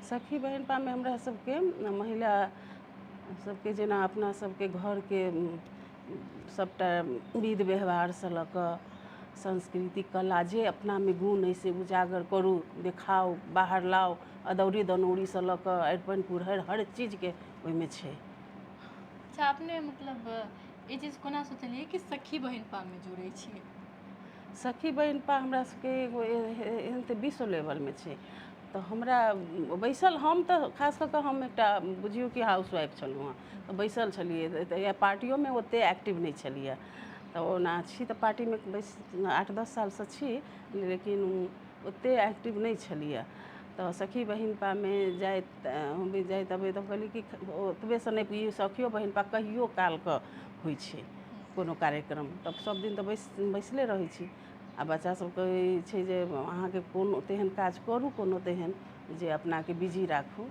सखी बहिनपामे हमरा सबके महिला सबके जेना अपना सबके घरके सबटा विध व्यवहारसँ लऽ कऽ संस्कृति कला जे अपनामे गुण अइ से उजागर करू, देखाउ, बाहर लाउ। अदौरी दनौरीसँ लऽ कऽ अरिपन पुरहरि हर चीजके ओहिमे छै। अच्छा, अपने मतलब ई चीज कोना सोचलियै कि सखी बहिनपामे जुड़ै छियै? सखी बहिनपा हमरा सबके एगो एहन तऽ विश्व लेवलमे छै, तऽ हमरा बैसल, हम तऽ खास कऽ कऽ हम एकटा बुझियौ कि हाउस वाइफ छलहुँ हँ, तऽ बैसल छलियै, तऽ पार्टियोमे ओतेक एक्टिव नहि छलियै। तऽ ओना छी तऽ पार्टीमे बैस 8-10 सालसँ छी, लेकिन ओतेक एक्टिव नहि छलियै। तऽ सखी बहिनपामे जाइत जाइत अबैत हम कहलियै कि ओतबेसँ नहि, ई सखियो बहिनपा कहियो कालके होइ छै कोनो कार्यक्रम, तब सब दिन तऽ बैसले रहै छी। आ बच्चा सब कहै छै जे अहाँके कोनो तेहन काज करू, कोनो तेहन जे अपनाके बिजी राखू।